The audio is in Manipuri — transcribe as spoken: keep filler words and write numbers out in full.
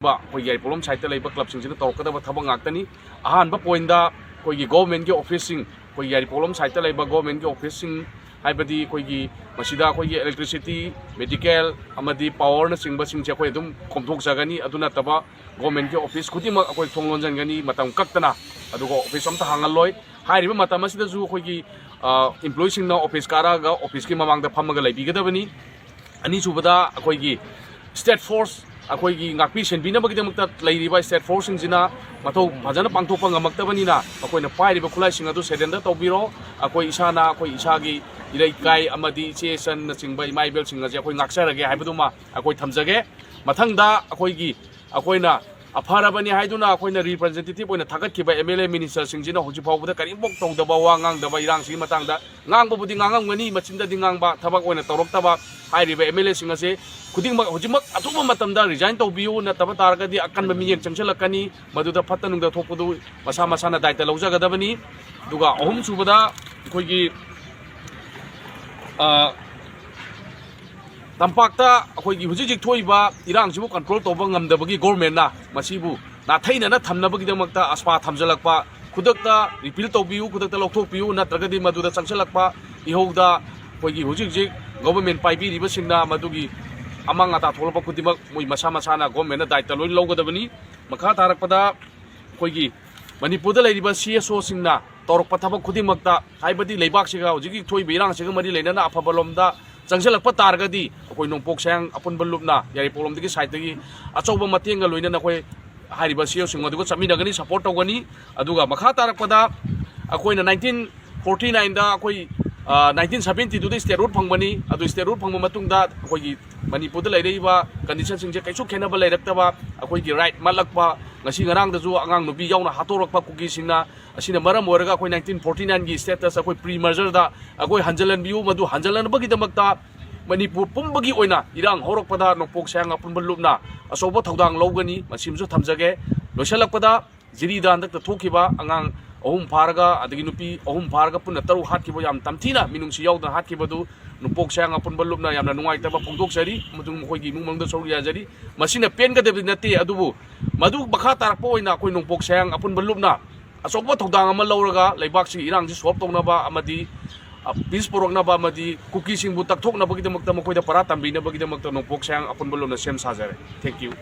ꯑꯩꯈꯣꯏꯒꯤ ꯌꯥꯏꯔꯤꯄꯣꯛꯂꯣꯝ ꯁꯥꯏꯠꯇ ꯂꯩꯕ ꯀ꯭ꯂꯕꯁꯤꯡꯁꯤꯅ ꯇꯧꯔꯛꯀꯗꯕ ꯊꯕꯛ ꯉꯥꯛꯇꯅꯤ꯫ ꯑꯍꯥꯟꯕ ꯄꯣꯏꯟꯗ ꯑꯩꯈꯣꯏꯒꯤ ꯒꯣꯚꯔꯟꯃꯦꯟꯠꯀꯤ ꯑꯣꯐꯤꯁꯁꯤꯡ, ꯑꯩꯈꯣꯏꯒꯤ ꯌꯥꯏꯔꯤꯄꯣꯛꯂꯣꯝ ꯁꯥꯏꯠꯇ ꯂꯩꯕ ꯒꯣꯚꯔꯟꯃꯦꯟꯠꯀꯤ ꯑꯣꯐꯤꯁꯁꯤꯡ, ꯍꯥꯏꯕꯗꯤ ꯑꯩꯈꯣꯏꯒꯤ ꯃꯁꯤꯗ ꯑꯩꯈꯣꯏꯒꯤ electricity, medical ꯑꯃꯗꯤ powerꯅꯆꯤꯡꯕꯁꯤꯡꯁꯦ ꯑꯩꯈꯣꯏ ꯑꯗꯨꯝ ꯀꯣꯝꯊꯣꯛꯆꯒꯅꯤ꯫ ꯑꯗꯨ ꯅꯠꯇꯕ ꯒꯣꯚꯔꯟꯃꯦꯟꯠꯀꯤ ꯑꯣꯐꯤꯁ ꯈꯨꯗꯤꯡꯃꯛ ꯑꯩꯈꯣꯏ ꯊꯣꯡ ꯂꯣꯟꯁꯤꯟꯒꯅꯤ ꯃꯇꯝ ꯀꯛꯇꯅ, ꯑꯗꯨꯒ ꯑꯣꯐꯤꯁ ꯑꯝꯇ ꯍꯥꯡꯍꯜꯂꯣꯏ꯫ ꯍꯥꯏꯔꯤꯕ ꯃꯇꯝ ꯑꯁꯤꯗꯁꯨ ꯑꯩꯈꯣꯏꯒꯤ ꯑꯦꯝꯄ꯭ꯂꯣꯌꯤꯁꯤꯡꯅ ꯑꯣꯐꯤꯁ ꯀꯥꯔꯛꯑꯒ ꯑꯣꯐꯤꯁꯀꯤ ꯃꯃꯥꯡꯗ ꯐꯝꯃꯒ ꯂꯩꯕꯤꯒꯗꯕꯅꯤ꯫ ꯑꯅꯤꯁꯨꯕꯗ ꯑꯩꯈꯣꯏꯒꯤ state force, ꯑꯩꯈꯣꯏꯒꯤ ꯉꯥꯛꯄꯤ ꯁꯦꯟꯕꯤꯅꯕꯒꯤꯗꯃꯛꯇ ꯂꯩꯔꯤꯕ state forceꯁꯤꯡꯁꯤꯅ ꯃꯊꯧ ꯐꯖꯅ ꯄꯥꯡꯊꯣꯛꯄ ꯉꯝꯃꯛꯇꯕꯅꯤꯅ, ꯑꯩꯈꯣꯏꯅ ꯄꯥꯏꯔꯤꯕ ꯈꯨꯠꯂꯥꯏꯁꯤꯡ ꯑꯗꯨ surrender ꯇꯧꯕꯤꯔꯣ꯫ ꯑꯩꯈꯣꯏ ꯏꯁꯥꯅ ꯑꯩꯈꯣꯏ ꯏꯁꯥꯒꯤ ꯏꯔꯩꯀꯥꯏ ꯑꯃꯗꯤ ꯏꯆꯦ ꯏꯆꯟꯅꯆꯤꯡꯕ ꯏꯃꯥ ꯏꯕꯦꯜꯁꯤꯡ ꯑꯁꯦ ꯑꯩꯈꯣꯏ ꯉꯥꯛꯆꯔꯒꯦ ꯍꯥꯏꯕꯗꯨꯃ ꯑꯩꯈꯣꯏ ꯊꯝꯖꯒꯦ꯫ ꯃꯊꯪꯗ ꯑꯩꯈꯣꯏꯒꯤ, ꯑꯩꯈꯣꯏꯅ ꯑꯐꯔꯕꯅꯤ ꯍꯥꯏꯗꯨꯅ ꯑꯩꯈꯣꯏꯅ representative ꯑꯣꯏꯅ ꯊꯥꯒꯠꯈꯤꯕ MLA ministerꯁꯤꯡꯁꯤꯅ ꯍꯧꯖꯤꯛ ꯐꯥꯎꯕꯗ ꯀꯔꯤꯝꯐꯥꯎ ꯇꯧꯗꯕ, ꯋꯥ ꯉꯥꯡꯗꯕ, ꯏꯔꯥꯡꯁꯤꯒꯤ ꯃꯇꯥꯡꯗ ꯉꯥꯡꯕꯕꯨꯗꯤ ꯉꯥꯡꯉꯝꯒꯅꯤ, ꯃꯆꯤꯟꯗꯗꯤ ꯉꯥꯡꯕ, ꯊꯕꯛ ꯑꯣꯏꯅ ꯇꯧꯔꯛꯇꯕ ꯍꯥꯏꯔꯤꯕ MLAꯁꯤꯡ ꯑꯁꯦ ꯈꯨꯗꯤꯡꯃꯛ ꯍꯧꯖꯤꯛꯃꯛ ꯑꯊꯨꯕ ꯃꯇꯝꯗ resign ꯇꯧꯕꯤꯌꯨ, ꯅꯠꯇꯕ ꯇꯥꯔꯒꯗꯤ ꯑꯀꯟꯕ ꯃꯤꯠꯌꯦꯡ ꯆꯪꯁꯤꯜꯂꯛꯀꯅꯤ꯫ ꯃꯗꯨꯗ ꯐꯠꯇ ꯅꯨꯡꯗ ꯊꯣꯛꯄꯗꯨ ꯃꯁꯥ ꯃꯁꯥꯅ ꯗꯥꯏꯇ ꯂꯧꯖꯒꯗꯕꯅꯤ꯫ ꯑꯗꯨꯒ ꯑꯍꯨꯝꯁꯨꯕꯗ ꯑꯩꯈꯣꯏꯒꯤ, ꯑ, ꯇꯝꯄꯥꯛꯇ ꯑꯩꯈꯣꯏꯒꯤ ꯍꯧꯖꯤꯛ ꯍꯧꯖꯤꯛ ꯊꯣꯛꯏꯕ ꯏꯔꯥꯡꯁꯤꯕꯨ control ꯇꯧꯕ ꯉꯝꯗꯕꯒꯤ ꯒꯣꯚꯔꯟꯃꯦꯟꯠꯅ ꯃꯁꯤꯕꯨ ꯅꯥꯊꯩꯅꯅ ꯊꯝꯅꯕꯒꯤꯗꯃꯛꯇ AFSPA ꯊꯝꯖꯤꯜꯂꯛꯄ, ꯈꯨꯗꯛꯇ repeal ꯇꯧꯕꯤꯌꯨ, ꯈꯨꯗꯛꯇ ꯂꯧꯊꯣꯛꯄꯤꯌꯨ, ꯅꯠꯇ꯭ꯔꯒꯗꯤ ꯃꯗꯨꯗ ꯆꯪꯁꯤꯜꯂꯛꯄ ꯏꯍꯧꯗ ꯑꯩꯈꯣꯏꯒꯤ ꯍꯧꯖꯤꯛ ꯍꯧꯖꯤꯛ ꯒꯣꯚꯔꯟꯃꯦꯟꯠ ꯄꯥꯏꯕꯤꯔꯤꯕꯁꯤꯡꯅ ꯃꯗꯨꯒꯤ ꯑꯃꯥꯡ ꯑꯇꯥ ꯊꯣꯛꯂꯛꯄ ꯈꯨꯗꯤꯡꯃꯛ ꯃꯣꯏ ꯃꯁꯥ ꯃꯁꯥꯅ ꯒꯣꯚꯔꯟꯃꯦꯟꯠꯅ ꯗꯥꯏꯇ ꯂꯣꯏ ꯂꯧꯒꯗꯕꯅꯤ꯫ ꯃꯈꯥ ꯇꯥꯔꯛꯄꯗ ꯑꯩꯈꯣꯏꯒꯤ ꯃꯅꯤꯄꯨꯔꯗ ꯂꯩꯔꯤꯕ CSOꯁꯤꯡꯅ ꯇꯧꯔꯛꯄ ꯊꯕꯛ ꯈꯨꯗꯤꯡꯃꯛꯇ, ꯍꯥꯏꯕꯗꯤ ꯂꯩꯕꯥꯛꯁꯤꯒ ꯍꯧꯖꯤꯛ ꯍꯧꯖꯤꯛ ꯊꯣꯛꯏꯕ ꯏꯔꯥꯡꯁꯤꯒ ꯃꯔꯤ ꯂꯩꯅꯅ ꯑꯐꯕ ꯂꯣꯝꯗ ꯆꯪꯁꯤꯜꯂꯛꯄ ꯇꯥꯔꯒꯗꯤ, ꯑꯩꯈꯣꯏ ꯅꯣꯡꯄꯣꯛ ꯁꯌꯥꯡ ꯑꯄꯨꯟꯕ ꯂꯨꯞꯅ ꯌꯥꯏꯔꯤꯄꯣꯛꯂꯣꯝꯗꯒꯤ ꯁꯥꯏꯠꯇꯒꯤ ꯑꯆꯧꯕ ꯃꯇꯦꯡꯒ ꯂꯣꯏꯅꯅ ꯑꯩꯈꯣꯏ ꯍꯥꯏꯔꯤꯕ CSOꯁꯤꯡ ꯑꯗꯨꯒ ꯆꯠꯃꯤꯟꯅꯒꯅꯤ, support ꯇꯧꯒꯅꯤ꯫ ꯑꯗꯨꯒ ꯃꯈꯥ ꯇꯥꯔꯛꯄꯗ ꯑꯩꯈꯣꯏꯅ nineteen forty nineꯗ ꯑꯩꯈꯣꯏ, ꯑ, nineteen seventy twoꯗ statehood ꯐꯪꯕꯅꯤ꯫ ꯑꯗꯨ statehood ꯐꯪꯕ ꯃꯇꯨꯡꯗ ꯑꯩꯈꯣꯏꯒꯤ ꯃꯅꯤꯄꯨꯔꯗ ꯂꯩꯔꯛꯏꯕ conditionꯁꯤꯡꯁꯦ ꯀꯩꯁꯨ ꯈꯦꯠꯅꯕ ꯂꯩꯔꯛꯇꯕ, ꯑꯩꯈꯣꯏꯒꯤ right ꯃꯠꯂꯛꯄ, ꯉꯁꯤ ꯉꯔꯥꯡꯗꯁꯨ ꯑꯉꯥꯡ ꯅꯨꯄꯤ ꯌꯥꯎꯅ ꯍꯥꯠꯇꯣꯔꯛꯄ ꯀꯨꯀꯤꯁꯤꯡꯅ, ꯑꯁꯤꯅ ꯃꯔꯝ ꯑꯣꯏꯔꯒ ꯑꯩꯈꯣꯏ nineteen forty nineꯒꯤ status ꯑꯩꯈꯣꯏ pre mergerꯗ ꯑꯩꯈꯣꯏ ꯍꯟꯖꯤꯜꯍꯟꯕꯤꯌꯨ꯫ ꯃꯗꯨ ꯍꯟꯖꯤꯜꯍꯟꯕꯒꯤꯗꯃꯛꯇ ꯃꯅꯤꯄꯨꯔ ꯄꯨꯝꯕꯒꯤ ꯑꯣꯏꯅ ꯏꯔꯥꯡ ꯍꯧꯔꯛꯄꯗ ꯅꯣꯡꯄꯣꯛ ꯁꯌꯥꯡ ꯑꯄꯨꯟꯕ ꯂꯨꯞꯅ ꯑꯆꯧꯕ ꯊꯧꯗꯥꯡ ꯂꯧꯒꯅꯤ꯫ ꯃꯁꯤꯃꯁꯨ ꯊꯝꯖꯒꯦ꯫ ꯂꯣꯏꯁꯤꯜꯂꯛꯄꯗ ꯖꯤꯔꯤꯗ ꯍꯟꯗꯛꯇ ꯊꯣꯛꯈꯤꯕ ꯑꯉꯥꯡ ꯑꯍꯨꯝ ꯐꯥꯔꯒ, ꯑꯗꯒꯤ ꯅꯨꯄꯤ ꯑꯍꯨꯝ ꯐꯥꯔꯒ ꯄꯨꯟꯅ ꯇꯔꯨꯛ ꯍꯥꯠꯈꯤꯕ, ꯌꯥꯝ ꯇꯝꯊꯤꯅ ꯃꯤꯅꯨꯡꯁꯤ ꯌꯥꯎꯗꯅ ꯍꯥꯠꯈꯤꯕꯗꯨ ꯅꯣꯡꯄꯣꯛ ꯁꯌꯥꯡ ꯑꯄꯨꯟꯕ ꯂꯨꯞꯅ ꯌꯥꯝꯅ ꯅꯨꯡꯉꯥꯏꯇꯕ ꯐꯣꯡꯗꯣꯛꯆꯔꯤ, ꯑꯃꯁꯨꯡ ꯃꯈꯣꯏꯒꯤ ꯏꯃꯨꯡ ꯃꯅꯨꯡꯗ ꯁꯔꯨꯛ ꯌꯥꯖꯔꯤ꯫ ꯃꯁꯤꯅ ꯄꯦꯟꯒꯗꯕꯗꯤ ꯅꯠꯇꯦ, ꯑꯗꯨꯕꯨ ꯃꯗꯨ ꯃꯈꯥ ꯇꯥꯔꯛꯄ ꯑꯣꯏꯅ ꯑꯩꯈꯣꯏ ꯅꯣꯡꯄꯣꯛ ꯁꯌꯥꯡ ꯑꯄꯨꯟꯕ ꯂꯨꯞꯅ ꯑꯆꯧꯕ ꯊꯧꯗꯥꯡ ꯑꯃ ꯂꯧꯔꯒ ꯂꯩꯕꯥꯛꯁꯤꯒꯤ ꯏꯔꯥꯡꯁꯤ solve ꯇꯧꯅꯕ ꯑꯃꯗꯤ, ꯑ, peace ꯄꯨꯔꯛꯅꯕ ꯑꯃꯗꯤ ꯀꯨꯀꯤꯁꯤꯡꯕꯨ ꯇꯛꯊꯣꯛꯅꯕꯒꯤꯗꯃꯛꯇ, ꯃꯈꯣꯏꯗ ꯄꯔꯥ ꯇꯝꯕꯤꯅꯕꯒꯤꯗꯃꯛꯇ ꯅꯣꯡꯄꯣꯛ ꯁꯌꯥꯡ ꯑꯄꯨꯟꯕ ꯂꯨꯞꯅ ꯁꯦꯝ ꯁꯥꯖꯔꯦ꯫ Thank you꯫